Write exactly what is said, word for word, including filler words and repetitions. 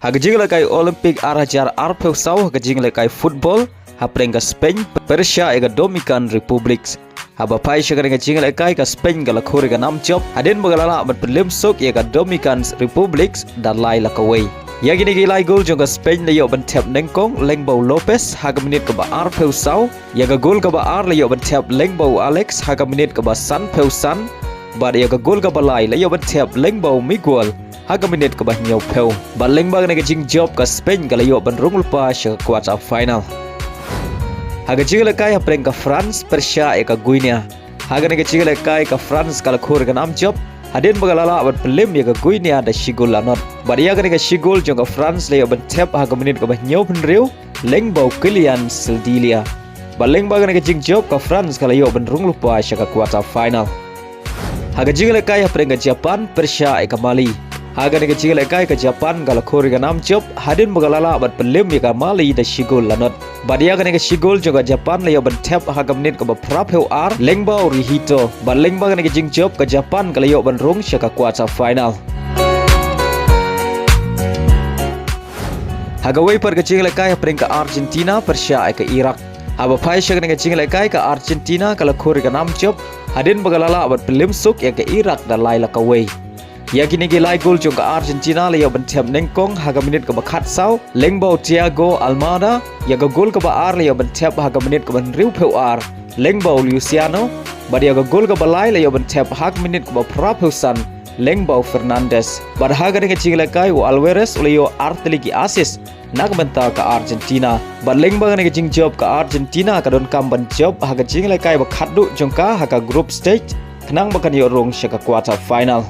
Ha ka jingïalehkai Olympic ar hajar arphew saw ha ka jingïalehkai football, hapdeng ka Spain pyrshah ïa ka Dominican Republic. Haba phai sha kane ka jingïalehkai, ka Spain ka la khur ïa ka nam jop hadien ba ka la lah ban pynlem suk ïa ka Dominican Republic da lai la kawei. Ïa kine ki lai gol jong ka Spain la ïoh ban thep nyngkong lyngba u Lopez ha ka minit kaba arphew saw. Ïa ka gol kaba ar la ïoh ban thep lyngba u Alex ha ka minit kaba sanphew san. Bad ïa ka gol kaba lai la ïoh ban thep lyngba u Miguel ha ka minit kaba hynñiewphew. Bad lyngba kane ka jingjop, ka Spain ka la ïoh ban rung lypa sha ka quarter final. Ha ka jingïalehkai hapdeng ka France pyrshah ïa ka Guinea. Ha kane ka jingïalehkai, ka France ka la khur ïa ka nam jop hadien ba ka la lah ban pynlem ïa ka Guinea da shi gol la nod. Bad ïa kane ka shi gol jong ka France la ïoh ban thep ha ka minit kaba hynñiewphew hynriew lyngba u Kylian Sildilla. Bad lyngba kane ka jingjop, ka France ka la ïoh ban rung lypa sha ka quarter final. Ha ka jingïalehkai hapdeng ka Japan pyrshah ïa ka Mali. Ha kane ka jingïalehkai, ka Japan ka la khur ïa ka nam jop hadien ba ka la lah ban pynlem ïa ka Mali da shi gol la nod. Bad ïa kane ka shi gol jong ka Japan la ïoh ban thep ha ka minit kaba phraphew ar lyngba u Rihito. Bad lyngba kane ka jingjop, ka Japan ka la ïoh ban rung sha ka quarter final. Ha kawei pat ka jingïalehkai hapdeng ka Argentina pyrshah ïa ka Iraq. Haba phai sha kane ka jingïalehkai, ka Argentina ka la khur ïa ka nam jop hadien ba ka la lah ban pynlem suk ïa ka Iraq da lai la kawei. Ïa kine ki lai gol jong ka Argentina la ïoh ban thep nyngkong ha ka minit kaba khatsaw lyngba u Thiago Almada. Ïa ka gol kaba ar la ïoh ban thep ha ka minit kaba hynriewphew ar lyngba u Luciano. Bad ïa ka gol kaba lai la ïoh ban thep ha ka minit kaba phraphew san lyngba u Fernandes. Bad ha kane ka jingïalehkai, u Alvarez u la ïoh ar tylli ki assist na ka bynta ka Argentina. Bad lyngba kane ka jingjop, ka Argentina ka donkam ban jop ha ka jingïalehkai ba khatduh jong ka ha ka group stage khnang ba kan ïoh rung sha ka quarter final.